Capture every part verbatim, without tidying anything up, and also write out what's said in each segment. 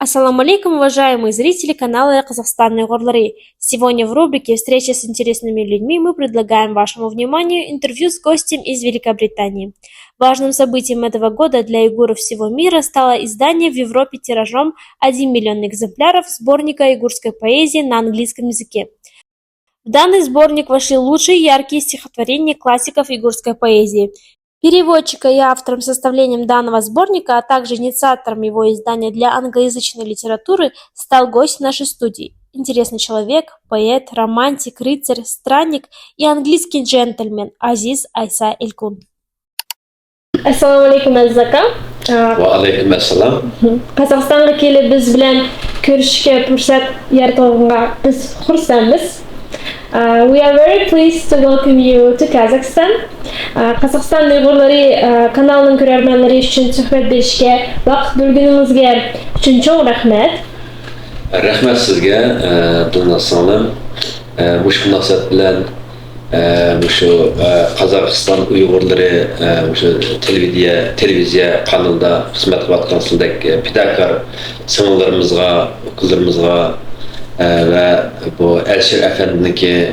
Ассаламу алейкум, уважаемые зрители канала Казахстан Уйгурлары. Сегодня в рубрике «Встреча с интересными людьми» мы предлагаем вашему вниманию интервью с гостем из Великобритании. Важным событием этого года для уйгуров всего мира стало издание в Европе тиражом один миллион экземпляров сборника уйгурской поэзии на английском языке. В данный сборник вошли лучшие яркие стихотворения классиков уйгурской поэзии. Переводчиком и автором составлением данного сборника, а также инициатором его издания для англоязычной литературы стал гость нашей студии. Интересный человек, поэт, романтик, рыцарь, странник и английский джентльмен Азиз Айса Элькун. Ассаламу алейкум, Азиз ака. Ва алейкум ассалам. Qazaqstanğa kelip biz bilen körüşişke pırsat yaratılğanğa biz xursandız. Uh, we are very pleased to welcome you to Kazakhstan. Uh, Qazaqstan Uyğurları uh, kanalınıñ körermenleri içün söhbet berişke vaqıt bölgeniñizge içün çoñ raxmet. Raxmet sizge, e, Dulnaz siñlim. E, muşu munasebet bilen, e, muşu, e, Qazaqstan Uyğurları, e, muşu televidiye-, televiziya kanalında xızmet qılayotqan sizdek, e, pidakar siñillarımızğa, ukılarımızğa, e, ve bu Elşir Efendiniñki,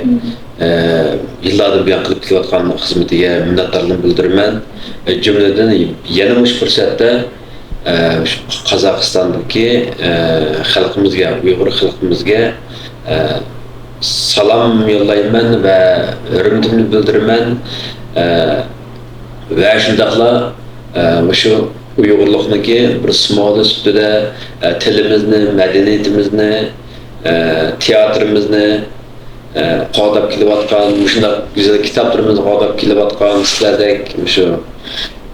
e, yıllardan buyan qılıp kelyotqan xızmetiga minnetdarlığımı bildiraman. E, cümleden, yana muşu fursatda, e, şu Qazaqstandaki, e, xalqımızga, Uyğur xalqımızga, e, salam yollayman ve hürmetimni bildiraman. E, ve şundaqla, e, muşu Uyğurlıqnıki bir simvoli sifatida, e, tilimizni, madaniyatimizni, e, teatrimizni, e, qoğdap kelyotqan, mushundaq güzel kitaplarımızı qoğdap kelyotqan sizlerdek şu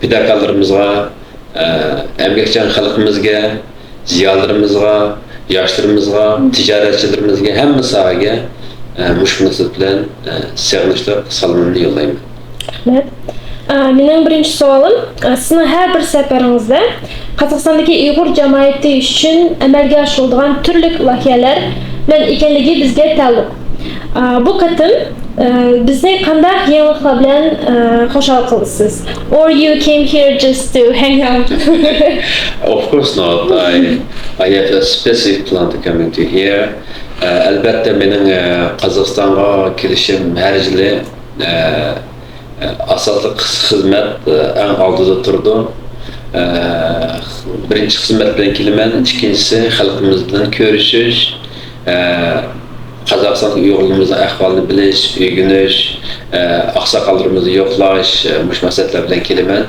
pidakarlarımızğa, e, emgekçan xalqımızga, ziyalılarımızğa, yaşlarımızğa, ticaretçilerimizge, hemme sahege, e, mush munasebetle, e, sığınışlıq salamımnı yollayman. Rahmet. Aa, mening birinchi savolim, aa, sizni har bir safariñizda Qozog'istondagi uyg'ur jamiyati uchun amalga oshiriladigan turli loyihalar bilan ekanligi bizga taalluq. Aa, bu qatim, aa, bizni qandaq yangiliklar bilan, aa, xushal qilasiz? Or you came here just to hang out? Of course not. I, I have a specific plan to coming to here. Aa, albatta, mening, aa, Qozog'istonga kelishim har yili, aa, ئاساسلىق خىز-، خىزمەت، ئەڭ ئالدىدا تۇرىدۇ. بىرىنچى خىزمەت بىلەن كېلىمەن، ئىككىنچىسى خەلقىمىز بىلەن كۆرۈشۈش، قازاقىستاندىكى ئۇيغۇرلىرىمىزنىڭ ئەھۋالىنى بىلىش، ئۆگىنىش، ئاقساقاللىرىمىزنى يوقلاش، مۇشۇ مەقسەتلەر بىلەن كېلىمەن.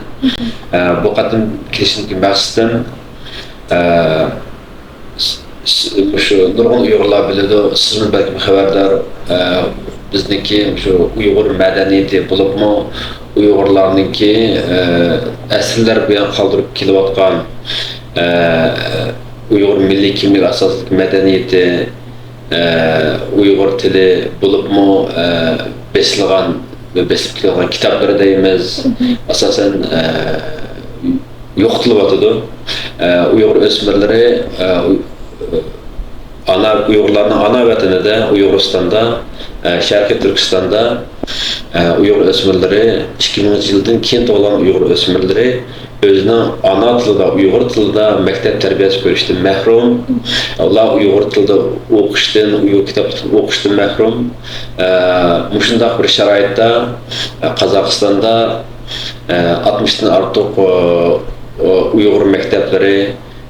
بۇ قېتىم كېلىشىمدىكى مەقسىتىم، س-، س-، مۇشۇ نۇرغۇن ئۇيغۇرلار بىلىدۇ، سىزمۇ بەلكىم خەۋەردار، ئە، بىزنىڭكى مۇشۇ ئۇيغۇر مەدەنىيىتى بولۇپمۇ ئۇيغۇرلارنىڭكى، ئە، ئەسىرلەر بۇيان قالدۇرۇپ كېلىۋاتقان، ئە، ئۇيغۇر مىللىي كىملىك ئاساسلىق مەدەنىيىتى، ئە، ئۇيغۇر تىلى بولۇپمۇ، ئە، بېسىلغان، بېسىلىپ كېلىۋاتقان كىتابلىرى دەيمىز. ئاساسەن، ئە، يوقىتىلىۋاتىدۇ. ئە، ئۇيغۇر ئۆسمۈرلىرى، ئە، ئۇ-، ئانا، ئۇيغۇرلارنىڭ ئانا ۋەتىنىدە، ئۇيغۇرىستاندا، ئە، شەرقىي تۈركىستاندا، ئە، ئۇيغۇر ئۆسمۈرلىرى، ئىككى مىڭىنچى يىلدىن كېيىن تۇغۇلغان ئۇيغۇر ئۆسمۈرلىرى ئۆزىنىڭ ئانا تىلىدا، ئۇيغۇر تىلىدا مەكتەپ تەربىيەسى كۆرۈشتىن مەھرۇم. ئۇلار ئۇيغۇر تىلىدا ئوقۇشتىن، ئۇيغۇر كىتابلىرىنى ئوقۇشتىن مەھرۇم. ئە، مۇشۇنداق بىر شارائىتتا، ئە، قازاقىستاندا، ئە، ئاتمىشتىن ئارتۇق، ئۇ، ئۇ، ئۇيغۇر مەكتەپلىرى،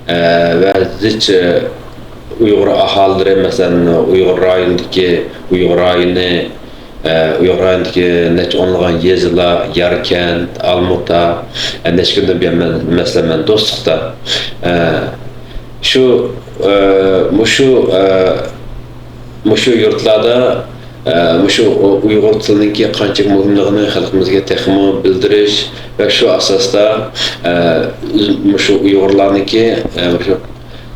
ئە، ۋە زىچ، ئە، ئۇيغۇر ئاھالىلىرى، مەسىلەن، ئۇيغۇر رايونىدىكى، ئۇيغۇر رايونى، ئە، ئۇيغۇر رايونىدىكى نەچچە ئونلىغان يېزىلار، ياركەنت، ئالمۇتا، ئە، نەچچە كۈندىن بۇيان مەن، مەسىلەن، مەن دوستلۇقتا. ئە، شۇ، ئە، مۇشۇ، ئە، مۇشۇ يۇرتلاردا، ئە، مۇشۇ ئۇ-، ئۇيغۇر تىلىنىڭكى قانچىلىك مۇھىملىقىنى خەلقىمىزگە تېخىمۇ بىلدۈرۈش ۋە شۇ ئاساستا، ئە، مۇشۇ ئۇيغۇرلارنىڭكى، ئە، مۇشۇ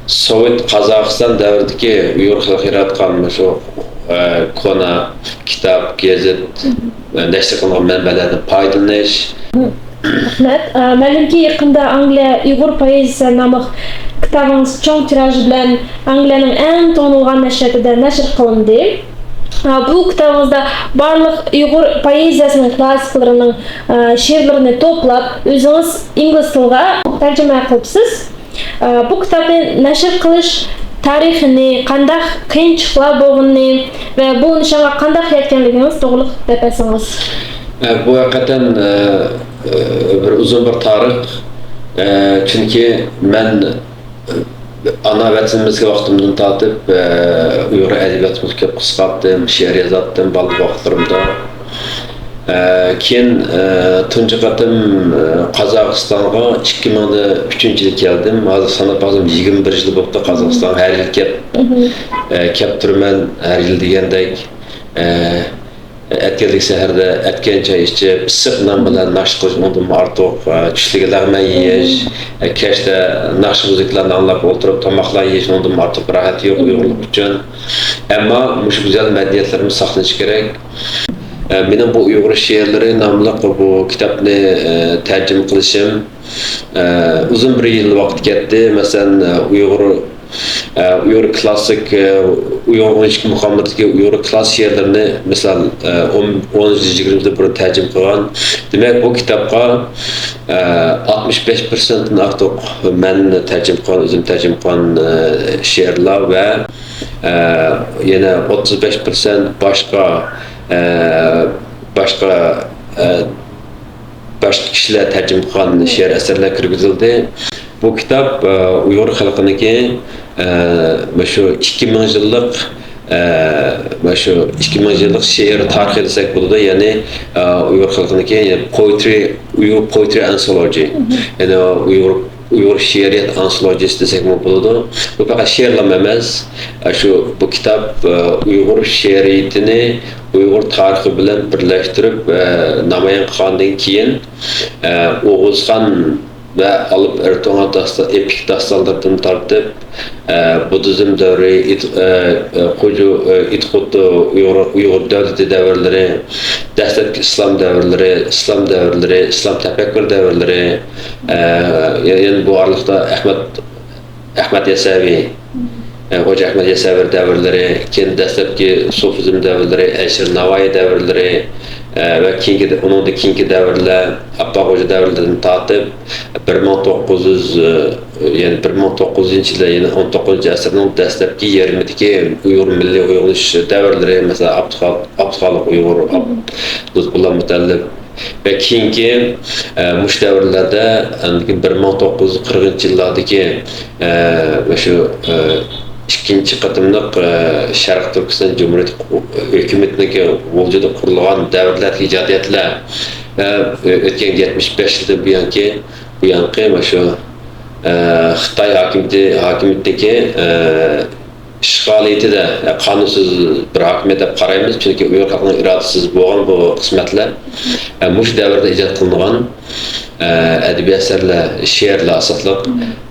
سوۋېت قازاقىستان دەۋرىدىكى ئۇيغۇر خەلقى ياراتقان مۇشۇ، ئە، كونا كىتاب، گېزىت، ئە، نەشر قىلىنغان مەنبەلەردىن پايدىلىنىش. رەھمەت. ئە، مەلۇمكى، يېقىندا ئانگلىيە ئۇيغۇر پوئېزىيىسى ناملىق كىتابىڭىز چوڭ تىراژ بىلەن ئانگلىيەنىڭ ئەڭ تونۇلغان نەشرىياتىدا نەشر قىلىندى. ئە، بۇ كىتابىڭىزدا بارلىق ئۇيغۇر پوئېزىيەسىنىڭ كلاسسىكلىرىنىڭ، ئە، شېئىرلىرىنى توپلاپ، ئۆزىڭىز ئىنگلىز تىلىغا تەرجىمە قىلىپسىز. ئە، بۇ كىتابنى نەشر قىلىش تارىخىنى، قانداق قىيىنچىلىقلار بولغىنىنى ۋە بۇ نىشانغا قانداق يەتكەنلىكىڭىز توغرىلىق دەپ بەرسىڭىز. ئە، بۇ ھەقىقەتەن، ئە، ئە، بىر ئۇزۇن بىر تارىخ. ئە، چۈنكى مەن، ئە، ئانا ۋەتىنىمىزگە ۋاقتىمدىن تارتىپ، ئە، ئۇيغۇر ئەدەبىياتىمىزغا كۆپ قىزىقاتتىم، شېئىر يازاتتىم بالىلىق ۋاقىتلىرىمدا. ئە، كېيىن، ئە، تۇنجى قېتىم، ئە، قازاقىستانغا ئىككى مىڭ ئۈچىنچى يىلى كەلدىم. ھازىر ساناپ باقسام، يىگىرمە بىر يىل بوپتۇ قازاقىستانغا. ھەر يىل كەپ، ئە، كەپ تۇرىمەن، ھەر يىل دېگەندەك. ئە، ئەتكەنلىك سەھەردە ئەتكەن چاي ئىچىپ، ئىسسىق نان بىلەن ناشتا قىلىش ئۇنىڭدىن ئارتۇق، ئە، چۈشلۈك لەغمەن يېيىش، ئە، كەچتە ناخشا مۇزىكىلارنى ئاڭلاپ ئولتۇرۇپ تاماقلار يېيىش ئۇنىڭدىن ئارتۇق راھەت يوق ئۇيغۇرلۇق ئۈچۈن. ئەمما مۇشۇ گۈزەل مەدەنىيەتلىرىمىز ساقلىنىشى كېرەك. ئە، مېنىڭ بۇ ئۇيغۇر شېئىرلىرى ناملىق بۇ كىتابنى، ئە، تەرجىمە قىلىشىم، ئە، ئۇزۇن بىر يىل ۋاقىت كەتتى. مەسىلەن، ئە، ئۇيغۇر، ئە، ئۇيغۇر كلاسسىك، ئە، ئۇيغۇر ئون ئىككى مۇقاملىرىدىكى ئۇيغۇر كلاسسىك شېئىرلىرىنى، مىسال، ئە، ئون، ئون يىل، يىگىرمە يىل بۇرۇن تەرجىمە قىلغان. دېمەك، بۇ كىتابقا، ئە، ئاتمىش بەش پىرسەنتتىن ئارتۇق مەن تەرجىمە قىلغان، ئۆزۈم تەرجىمە قىلغان، ئە، شېئىرلار ۋە، ئە، يەنە ئوتتۇز بەش پىرسەنت باشقا، ئە، باشقا، ئە، باشقا كىشىلەر تەرجىمە قىلغان شېئىر ئەسەرلەر كىرگۈزۈلدى. بۇ كىتاب، ئە، ئۇيغۇر خەلقىنىڭكى، ئە، مۇشۇ ئىككى مىڭ يىللىق، ئە، مۇشۇ ئىككى مىڭ يىللىق شېئىر تارىخى دېسەك بولىدۇ. يەنى، ئە، ئۇيغۇر خەلقىنىڭكى، يەنى poetry، Uyghur Poetry Anthology. يەنى ئۇيغۇر، ئۇيغۇر شېئىرىيەت ئانتولوگىيىسى دېسەكمۇ بولىدۇ. بۇ پەقەت شېئىرلارمۇ ئەمەس. ئە، شۇ، بۇ كىتاب، ئە، ئۇيغۇر شېئىرىيىتىنى ئۇيغۇر تارىخى بىلەن بىرلەشتۈرۈپ، ئە، نامايان قىلغاندىن كېيىن، ئە، ئوغۇزخان ۋە ئالىپ ئەرتوغرۇل داستا-، ئېپىك داستانلىرىدىن تارتىپ، ئە، بۇددىزم دەۋرى، ئىت-، ئە، ئە، خۇجۇ-، ئە، ئىتقۇت، ئۇيغۇر، ئۇيغۇر دۆلىتى دەۋرلىرى، دەسلەپكى ئىسلام دەۋرلىرى، ئىسلام دەۋرلىرى، ئىسلام تەپەككۇر دەۋرلىرى، ئە، يەنە بۇ ئارىلىقتا ئەخمەت ئەخمەت يەسەۋى، ئە، خوجا ئەخمەت يەسەۋى دەۋرلىرى، كېيىن دەسلەپكى سۇفىزم دەۋرلىرى، ئەلىشىر ناۋايى دەۋرلىرى، ئە، ۋە كېيىنكى، ئۇنىڭدىن كېيىنكى دەۋرلەر، ئاپپاق خوجا دەۋرلىرىدىن تارتىپ، بىر مىڭ توققۇز يۈز، ئە، يەنى بىر مىڭ توققۇز يۈزىنچى يىلى، يەنى ئون توققۇزىنچى ئەسىرنىڭ دەسلەپكى يېرىمىدىكى ئۇيغۇر مىللىي ئويغىنىش دەۋرلىرى، مەسىلەن، ئابدۇخا-، ئابدۇخالىق ئۇيغۇر، ئاب-، لۇتپۇللا مۇتەللىپ، ۋە كېيىنكى، ئە، مۇشۇ دەۋرلەردە، ئاندىن كېيىن بىر مىڭ توققۇز يۈز قىرىقىنچى يىللاردىكى، ئە، مۇشۇ، ئە، ئىككىنچى قېتىملىق، ئە، شەرقىي تۈركىستان جۇمھۇرىيىتى ھۆكۈمىتىنىڭكى ۋۇجۇدىغا قۇرۇلغان دەۋرلەردىكى ئىجادىيەتلەر، ئە، ئۆتكەن يەتمىش بەش يىلدىن بۇيانكى، بۇيانقى مۇشۇ، ئە، خىتاي ھاكىمىيىتى، ھاكىمىيىتىدىكى، ئە، ئىشغالىيىتىدە، ئە، قانۇنسىز بىر ھاكىمىيەت دەپ قارايمىز، چۈنكى ئۇيغۇر خەلقىنىڭ ئىرادىسىز بولغان بۇ قىسمەتلەر. ئە، مۇشۇ دەۋردە ئىجاد قىلىنغان، ئە، ئەدەبىي ئەسەرلەر، شېئىرلار ئاساسلىق.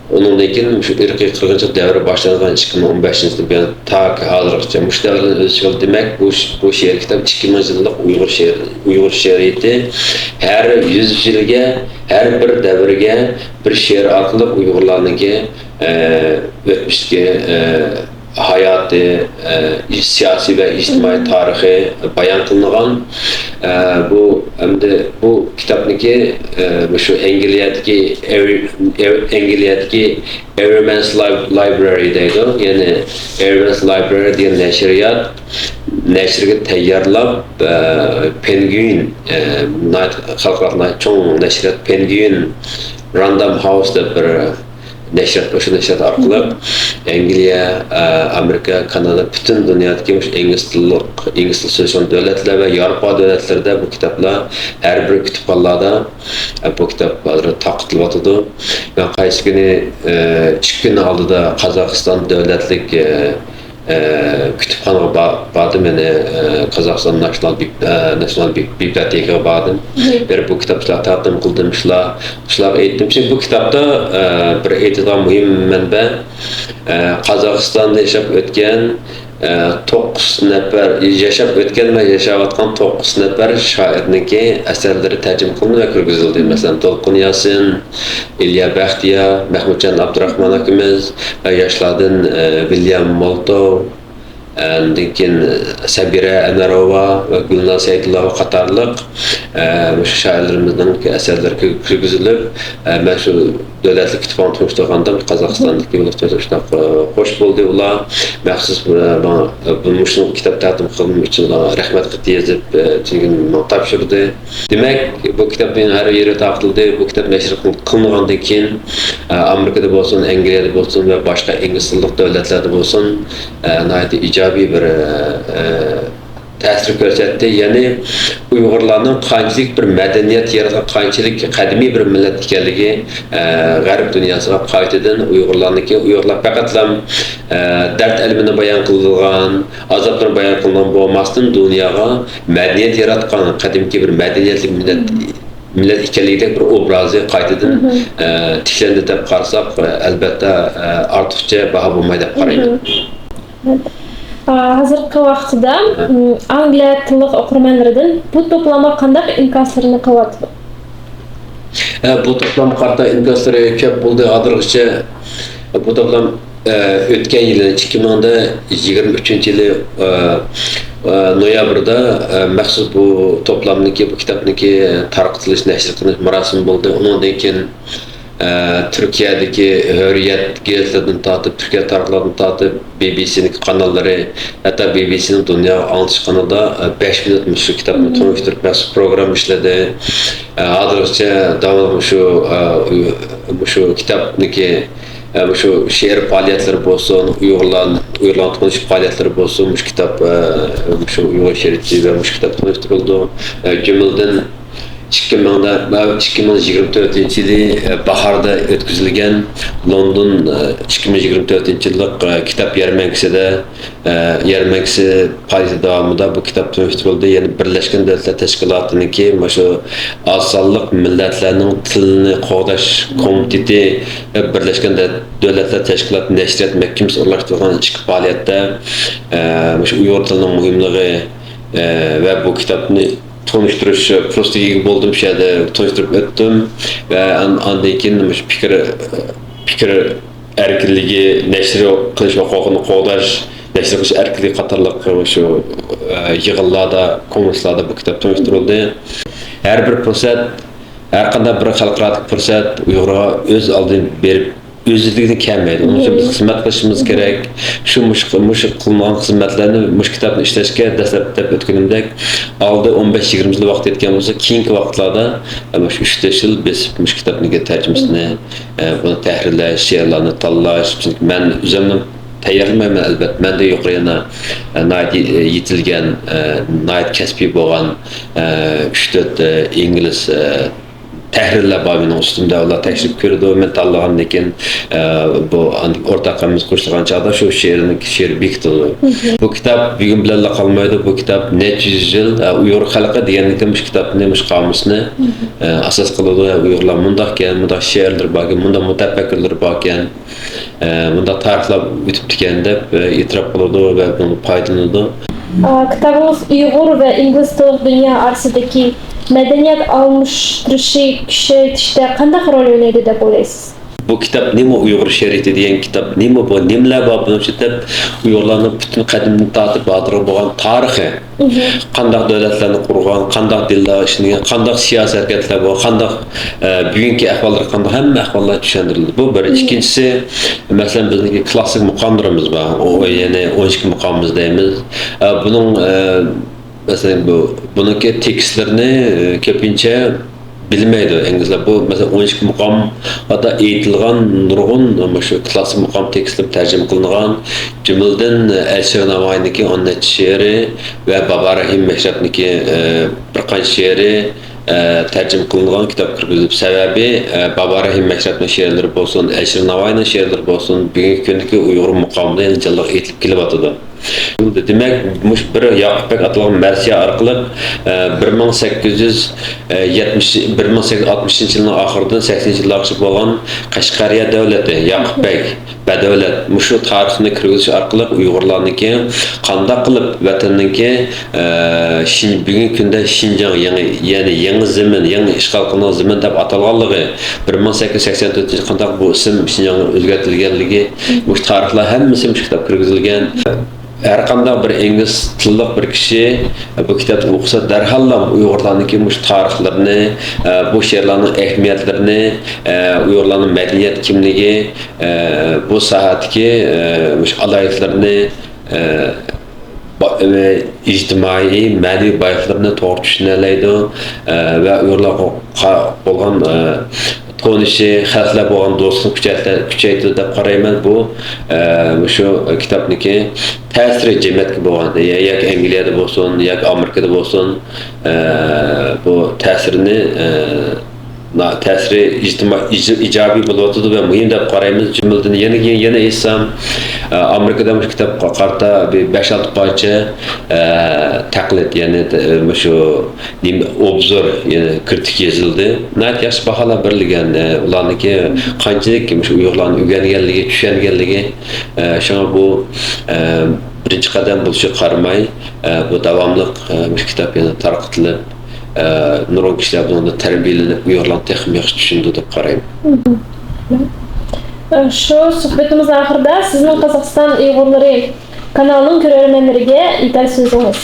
ئۇنىڭدىن كېيىن مۇشۇ ئىرقىي قىرغىنچىلىق دەۋرى باشلانغان ئىككى مىڭ ئون بەشىنچى يىلدىن بۇيان تاكى ھازىرغىچە مۇشۇ دەۋردىن ئۆز ئىچىگە ئالدى. دېمەك، بۇ ش-، بۇ شېئىر كىتاب ئىككى مىڭ يىللىق ئۇيغۇر شېئىر-، ئۇيغۇر شېئىرىيىتى ھەر يۈز يىلگە، ھەر بىر دەۋرگە بىر شېئىر ئارقىلىق ئۇيغۇرلارنىڭكى، ئە، ئۆتمۈشتىكى، ئە، ھاياتى، ئە، سىياسىي ۋە ئىجتىمائىي تارىخى بايان قىلىنغان. ئە، بۇ، ئەمدى بۇ كىتابنىكى، ئە، مۇشۇ ئەنگلىيەدىكى ئەۋ-، ئەۋ-، ئەنگلىيەدىكى Everyman's Lib-، Library دەيدۇ. يەنى Everyman's Library دېگەن نەشرىيات نەشرگە تەييارلاپ، ئە، پېنگۋىن، ئە، ناھايىتى خەلقئارالىق ناھايىتى چوڭ نەشرىيات پېنگۋىن راندام ھاۋس دەپ بىر نەشرىيات، مۇشۇ نەشرىيات ئارقىلىق ئەنگلىيە، ئە، ئامېرىكا، كانادا، پۈتۈن دۇنيادىكى مۇشۇ ئىنگلىز تىللىق، ئىنگلىز تىلى سۆزلىشىدىغان دۆلەتلەر ۋە ياۋروپا دۆلەتلىرىدە بۇ كىتابلار ھەر بىر كۇتۇپخانىلاردا، ئە، بۇ كىتاب ھازىر تارقىتىلىۋاتىدۇ. مەن قايسى كۈنى، ئە، ئىككى كۈن ئالدىدا قازاقىستان دۆلەتلىك، ئە، ئە، كۇتۇپخانىغا با-، باردىم، يەنى، ئە، قازاقىستان ناشنال بىب-، ئە، ناشنال بىب-، بىبلىياتېكىغا باردىم. بېرىپ بۇ كىتابلارنى تەقدىم قىلدىم، شۇلار، شۇلارغا ئېيتتىم. چۈنكى بۇ كىتابتا، ئە، بىر ئېيتىدىغان مۇھىم مەنبە، ئە، قازاقىستاندا ياشاپ ئۆتكەن، ئە، توققۇز نەپەر، ياشاپ ئۆتكەن ۋە ياشاۋاتقان توققۇز نەپەر شائىرنىڭكى ئەسەرلىرى تەرجىمە قىلىندى ۋە كىرگۈزۈلدى. مەسىلەن، دولقۇن ياسىن، ئىليا بەختىيار، مەھمۇتجان ئابدۇراخمان ئاكىمىز ۋە ياشلاردىن، ئە، ۋىليام مولتوۋ، ئاندىن كېيىن سەبىرە ئەنۋەروۋا ۋە گۈلناز سەيدۇللايېۋا قاتارلىق، ئە، مۇشۇ شائىرلىرىمىزنىڭ ئەسەرلىرى كىرگۈزۈلۈپ، ئە، مەن شۇ دۆلەتلىك كىتابخانا تونۇشتۇرغاندا قازاقىستاندىكى شۇنداق، ئە، خوش بولدى ئۇلار. مەخسۇس، ئە، ماڭا، ئە، بۇ مۇشۇ كىتاب تەقدىم قىلغىنىم ئۈچۈن ئۇلارغا رەھمەت خېتى يېزىپ، ئە، چۈنكى ماڭا تاپشۇردى. دېمەك، بۇ كىتابنىڭ ھەر يېرى تارقىتىلدى. بۇ كىتاب نەشر قىل-، قىلىنغاندىن كېيىن، ئە، ئامېرىكىدا بولسۇن، ئەنگلىيەدە بولسۇن ۋە باشقا ئىنگلىز تىللىق دۆلەتلەردە بولسۇن، ئە، ناھايىتى ئىجابىي بىر، ئە، تەسىر كۆرسەتتى. يەنى ئۇيغۇرلارنىڭ قانچىلىك بىر مەدەنىيەت ياراتقان، قانچىلىك قەدىمىي بىر مىللەت ئىكەنلىكى، ئە، غەرب دۇنياسىغا قايتىدىن ئۇيغۇرلارنىڭكى، ئۇيغۇرلار پەقەتلا، ئە، دەرد ئەلىمىنى بايان قىلىدىغان، ئازابلىرىنى بايان قىلىدىغان بولماستىن، دۇنياغا مەدەنىيەت ياراتقان، قەدىمكى بىر مەدەنىيەتلىك مىللەت، مىللەت ئىكەنلىكىدەك بىر ئوبرازى قايتىدىن، ئە، تىكلەندى دەپ قارىساق، ئە، ئەلبەتتە، ئە، ئارتۇقچە باھا بولماي دەپ قارايمەن. ئا، ھازىرقى ۋاقتىدا، م، ئانگلىيە تىللىق ئوقۇرمەنلىرىدىن بۇ توپلامغا قانداق ئىنكاسلىرىنى قىلىۋاتىدۇ؟ ھە، بۇ توپلامغا قارىتا ئىنكاسلىرى كۆپ بولدى ھازىرغىچە. بۇ توپلام، ئە، ئۆتكەن يىلى، ئىككى مىڭ يىگىرمە ئۈچىنچى يىلى، ئە، ئە، نويابىردا، ئە، مەخسۇس بۇ توپلامنىڭكى، بۇ كىتابنىڭكى تارقىتىلىش، نەشر قىلىش مۇراسىمى بولدى. ئۇنىڭدىن كېيىن، ئە، تۈركىيەدىكى ھۆرىيەت گېزىتلىرىدىن تارتىپ، تۈركىيە تارىخلىرىدىن تارتىپ، بى بى سىنىڭ قاناللىرى، ھەتتا بى بى سىنىڭ دۇنياغا ئاڭلىتىش قانىلىدا، ئە، بەش مىنۇت مۇشۇ كىتابنى تونۇشتۇرۇپ مەخسۇس پروگرامما ئىشلىدى. ئە، ھازىرغىچە داۋاملىق مۇشۇ، ئە، مۇشۇ كىتابنىكى، ئە، مۇشۇ شېئىر پائالىيەتلىرى بولسۇن، ئۇيغۇرلار، ئۇيغۇرلارنى تونۇش پائالىيەتلىرى بولسۇن، مۇشۇ كىتاب، ئە، مۇشۇ ئۇيغۇر شېئىرىيىتى ۋە مۇشۇ كىتاب تونۇشتۇرۇلىدۇ. ئە، جۈملىدىن، ئىككى مىڭدا، ئىككى مىڭ يىگىرمە تۆتىنچى يىلى، ئە، باھاردا ئۆتكۈزۈلگەن لوندون، ئە، ئىككى مىڭ يىگىرمە تۆتىنچى يىللىق، ئە، كىتاب يەرمەنكىسىدە، ئە، يەرمەنكىسى پائالىيىتى داۋامىدا بۇ كىتاب تونۇشتۇرۇلدى. يەنى بىرلەشكەن دۆلەتلەر تەشكىلاتىنىڭكى مۇشۇ ئاز سانلىق مىللەتلەرنىڭ تىلىنى قوغداش كومىتېتى ۋە بىرلەشكەن دۆ-، دۆلەتلەر تەشكىلاتى نەشرىيات مەھكىمىسى ئورۇنلاشتۇرغان ئىككى پائالىيەتتە، ئە، مۇشۇ ئۇيغۇر تىلىنىڭ مۇھىملىقى، ئە، ۋە بۇ كىتابنى تونۇشتۇرۇش پۇرسىتىگە ئىگە بولدۇم، شۇ يەردە تونۇشتۇرۇپ ئۆتتۈم ۋە ئان-، ئاندىن كېيىن مۇشۇ پىكىر، پىكىر ئەركىنلىكى، نەشر قىلىش ھوقۇقىنى قوغداش، نەشر قىلىش ئەركىنلىكى قاتارلىق شۇ، ئە، يىغىنلاردا، كونگرېسلاردا بۇ كىتاب تونۇشتۇرۇلدى. ھەر بىر پۇرسەت، ھەر قانداق بىر خەلقئارالىق پۇرسەت ئۇيغۇرغا ئۆز ئالدىدىن بېرىپ، ئۆزلۈكىدىن كەلمەيدۇ. ئۇنىڭ ئۈچۈن بىز خىزمەت قىلىشىمىز كېرەك. شۇ مۇشۇ، مۇشۇ قىلىنغان خىزمەتلەرنى، مۇشۇ كىتابنى ئىشلەشكە دەسلەپ دەپ ئۆتكىنىمدەك، ئالدى ئون بەش يىگىرمە يىل ۋاقىت كەتكەن بولسا، كېيىنكى ۋاقىتلاردا، ئە، مۇشۇ ئۈچ تۆت يىل بىز مۇشۇ كىتابنىڭكى تەرجىمىسىنى، ئە، بۇنى تەھرىرلەش، شېئىرلارنى تاللاش، چۈنكى مەن ئۆزۈمنى تەييارلىمايمەن، ئەلۋەتتە. مەندىن يۇقىرى يەنە، ئە، ناھايىتى، ئە، يېتىلگەن، ئە، ناھايىتى كەسپىي بولغان، ئە، ئۈچ تۆت، ئە، ئىنگلىز، ئە، تەھرىرلەر بار مېنىڭ ئۈستۈمدە، ئۇلار تەكشۈرۈپ كۆرىدۇ. مەن تاللىغاندىن كېيىن، ئە، بۇ ئورتاق ھەممىمىز قوشۇلغان چاغدا شۇ شېئىرنىڭ شېئىرى بېكىتىلىدۇ. بۇ كىتاب بۈگۈن بىلەنلا قالمايدۇ. بۇ كىتاب نەچچە يۈز يىل، ئە، ئۇيغۇر خەلقى دېگەندىن كېيىن مۇشۇ كىتابنى، مۇشۇ قامۇسنى، ئە، ئاساس قىلىدۇ. ئە، ئۇيغۇرلار مۇنداقكەن، مۇنداق شېئىرلىرى باركەن، مۇنداق مۇتەپەككۇرلىرى باركەن، ئە، مۇنداق تارىخلار ئۆتۈپتىكەن دەپ، ئە، ئېتىراپ قىلىدۇ ۋە بۇنىڭدىن پايدىلىنىدۇ. ئا، كىتابىڭىز ئۇيغۇر ۋە ئىنگلىز تىللىق دۇنيا ئارىسىدىكى مەدەنىيەت ئالماشتۇرۇشى كۈچەيتىشتە قانداق رول ئوينايدۇ دەپ ئويلايسىز؟ بۇ كىتاب نېمە، ئۇيغۇر شېئىرىيىتى دېگەن كىتاب نېمە، بۇ نېمىلەر بار بۇنىڭ ئىچىدە دەپ، ئۇيغۇرلارنىڭ پۈتۈن قەدىمدىن تارتىپ ھازىرغا بولغان تارىخى، قانداق دۆلەتلەرنى قۇرغان، قانداق دىنلارغا ئىشىنگەن، قانداق سىياسىي ھەرىكەتلەر بار، قانداق، ئە، بۈگۈنكى ئەھۋاللار قانداق، ھەممە ئەھۋاللار چۈشەندۈرۈلدى. بۇ بىر. ئىككىنچىسى، مەسىلەن، بىزنىڭكى كلاسسىك مۇقاملىرىمىز بار. ئۇ، يەنى ئون ئىككى مۇقامىمىز دەيمىز. ئە، بۇنىڭ، ئە، مەسىلەن، بۇ، بۇنىڭكى تېكىستلىرىنى، ئە، كۆپىنچە بىلمەيدۇ ئىنگلىزلار. بۇ، مەسىلەن، ئون ئىككى مۇقامدا ئېيتىلغان نۇرغۇن مۇشۇ كلاسسىك مۇقام تېكىستلىرى تەرجىمە قىلىنغان. جۈملىدىن ئەلىشىر ناۋايىنىڭكى ئون نەچچە شېئىرى ۋە بابا رەھىم مەشرەپنىڭكى، ئە، بىر قانچە شېئىرى، ئە، تەرجىمە قىلىنغان كىتاب كىرگۈزۈپ. سەۋەبى، ئە، بابا رەھىم مەشرەپنىڭ شېئىرلىرى بولسۇن، ئەلىشىر ناۋايىنىڭ شېئىرلىرى بولسۇن، بۈگۈنكى كۈندىكى ئۇيغۇر مۇقامىدا يەنە جانلىق ئېيتىلىپ كېلىۋاتىدۇ. دېمەك، مۇشۇ بىر ياقۇپ بەگ ئاتالغان مەرسىيە ئارقىلىق، ئە، بىر مىڭ سەككىز يۈز يەتمىش، بىر مىڭ سەككىز يۈز ئاتمىشىنچى يىلنىڭ ئاخىرىدىن سەكسىنىنچى يىللارغىچە بولغان قەشقەرىيە دۆلىتى، ياقۇپ بەگ، بەدەۋلەت، مۇشۇ تارىخنى كىرگۈزۈش ئارقىلىق ئۇيغۇرلارنىڭكى قانداق قىلىپ ۋەتەننىڭكى، ئە، شىن-، بۈگۈنكى كۈندە شىنجاڭ يېڭى، يەنى يېڭى زېمىن، يېڭى ئىشغال قىلىنغان زېمىن دەپ ئاتالغانلىقى، بىر مىڭ سەككىز يۈز سەكسەن تۆتىنچى يىلى قانداق بۇ ئىسىم شىنجاڭغا ئۆزگەرتىلگەنلىكى، مۇشۇ تارىخلار ھەممىسى مۇشۇ كىتابقا كىرگۈزۈلگەن. ھەر قانداق بىر ئىنگلىز تىللىق بىر كىشى بۇ كىتابنى ئوقۇسا، دەرھاللا ئۇيغۇرلارنىڭكى مۇشۇ تارىخلىرىنى، بۇ شېئىرلارنىڭ ئەھمىيەتلىرىنى، ئۇيغۇرلارنىڭ مەدەنىيەت كىملىكى، بۇ ساھەدىكى مۇشۇ ئالاھىدىلىرىنى، با-، ئىجتىمائىي، مەنىۋى بايلىقلىرىنى توغرا چۈشىنەلەيدۇ، ۋە ئۇيغۇرلارغا قا-، بولغان تونۇشى، خەلقلەر بولغان دوستلۇقىنى كۈچەيتە-، كۈچەيتىدۇ دەپ قارايمەن. بۇ، ئە، مۇشۇ كىتابنىڭكى تەسىرى جەمئىيەتكە بولغان، يا-، ياكى ئەنگلىيەدە بولسۇن، ياكى ئامېرىكىدا بولسۇن، ئە، بۇ تەسىرىنى، ئە، نا-، تەسىرى ئىجتىما-، ئىج-، ئىجابىي بولۇۋاتىدۇ ۋە مۇھىم دەپ قارايمىز. جۈملىدىن يەنە، يەنە ئېيتسام، ئە، ئامېرىكىدا مۇشۇ كىتابقا قارىتا بىر بەش-ئالتە پارچە، ئە، تەقلىد، يەنى، ئە، مۇشۇ نېمە، ئوبزور، يەنى كىرىتىك يېزىلدى. ناھايىتى ياخشى باھالار بېرىلگەن. ئە، ئۇلارنىڭكى قانچىلىك مۇشۇ ئۇيغۇرلارنى ئۆگەنگەنلىكى، چۈشەنگەنلىكى. ئە، شۇڭا بۇ، ئە، بىرىنچى قەدەم بولۇشىغا قارىماي، ئە، بۇ داۋاملىق، ئە، مۇشۇ كىتاب يەنە تارقىتىلىپ، ئە، نۇرغۇن كىشىلەر بۇنىڭدا تەربىيەلىنىپ، ئۇيغۇرلارنى تېخىمۇ ياخشى چۈشىنىدۇ دەپ قارايمەن. شۇ سۆھبىتىمىز ئاخىرىدا سىزنىڭ قازاقىستان ئۇيغۇرلىرى كانالىنىڭ كۆرەرمەنلىرىگە ئېيتار سۆزىڭىز.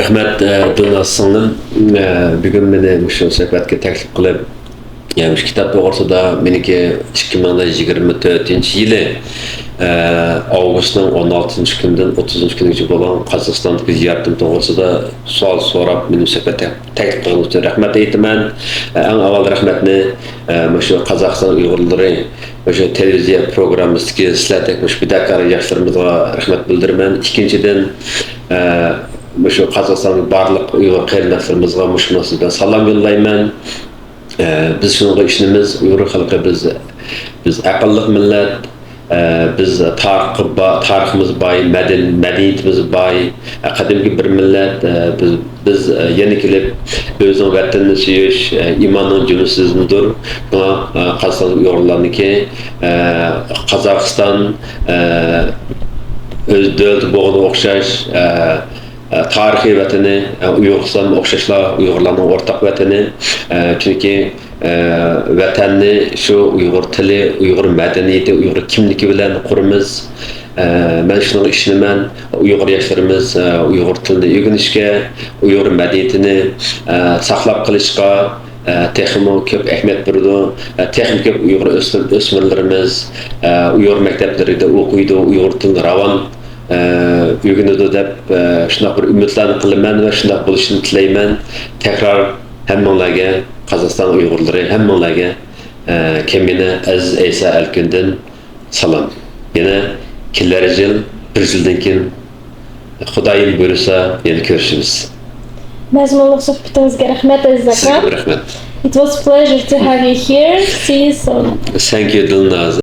رەھمەت، ئە، دىلناز سىڭلىم. ئە، بۈگۈن مېنى مۇشۇ سۆھبەتكە تەكلىپ قىلىپ، يەنى مۇشۇ كىتاب توغرىسىدا مېنىڭكى ئىككى مىڭ يىگىرمە تۆتىنچى يىلى، ئە، ئاۋغۇستنىڭ ئون ئالتىنچى كۈنىدىن ئوتتۇزىنچى كۈنىگىچە بولغان قازاقىستاندىكى زىيارىتىم توغرىسىدا سوئال سوراپ، مېنى سۆھبەت تەك-، تەكلىپ قىلغىنىڭىز ئۈچۈن رەھمەت ئېيتىمەن. ئە، ئەڭ ئاۋۋال رەھمەتنى، ئە، مۇشۇ قازاقىستان ئۇيغۇرلىرى مۇشۇ تېلېۋىزىيە پروگراممىسىدىكى سىلەردەك مۇشۇ پىداكار ياشلىرىمىزغا رەھمەت بىلدۈرىمەن. ئىككىنچىدىن، ئە، مۇشۇ قازاقىستاندىكى بارلىق ئۇيغۇر قېرىنداشلىرىمىزغا مۇشۇ مۇناسىۋەت بىلەن سالام يوللايمەن. ئە، بىز شۇنىڭغا ئىشىنىمىز، ئۇيغۇر خەلقى بىز، بىز ئەقىللىق مىللەت، ئە، بىز تارىخقا با-، تارىخىمىز باي، مەدەن-، مەدەنىيىتىمىز باي، ئە، قەدىمكى بىر مىللەت، ئە، بىز، بىز، ئە، يەنە كېلىپ ئۆزىنىڭ ۋەتىنىنى سۆيۈش، ئە، ئىماننىڭ جۈملىسىدىندۇر. شۇڭا، ئە، قازاقىستان ئۇيغۇرلارنىڭكى، ئە، قازاقىستان، ئە، ئۆز دۆلىتى بولغىنىغا ئوخشاش، ئە، ئە، تارىخىي ۋەتىنى، ئە، ئۇيغۇرىستانغا ئوخشاشلا ئۇيغۇرلارنىڭ ئورتاق ۋەتىنى. ئە، چۈنكى، ئە، ۋەتەننى شۇ ئۇيغۇر تىلى، ئۇيغۇر مەدەنىيىتى، ئۇيغۇر كىملىكى بىلەن قۇرىمىز. ئە، مەن شۇنىڭغا ئىشىنىمەن. ئۇيغۇر ياشلىرىمىز، ئە، ئۇيغۇر تىلىنى ئۆگىنىشكە، ئۇيغۇر مەدەنىيىتىنى، ئە، ساقلاپ قېلىشقا، ئە، تېخىمۇ كۆپ ئەھمىيەت بېرىدۇ. ئە، تېخىمۇ كۆپ ئۇيغۇر ئۆسمۈر-، ئۆسمۈرلىرىمىز، ئە، ئۇيغۇر مەكتەپلىرىدە ئوقۇيدۇ، ئۇيغۇر تىلىنى راۋان، ئە، ئۆگىنىدۇ دەپ، ئە، شۇنداق بىر ئۈمىدلەرنى قىلىمەن ۋە شۇنداق بولۇشىنى تىلەيمەن. تەكرار ھەممىڭلارگە، قازاقىستان ئۇيغۇرلىرى ھەممىڭلارگە، ئە، كەمىنە ئەزىز ئەيسا ئەلكۈندىن سالام. يەنە كېلەر يىل، بىر يىلدىن كېيىن خۇدايىم بۇيرۇسا يەنە كۆرۈشىمىز. مەزمۇنلۇق سۆھبىتىڭىزگە رەھمەت، ئەزىز ئاكا. سىزگە رەھمەت. It was a pleasure to have you here. See you soon. Thank you, Dilnaz.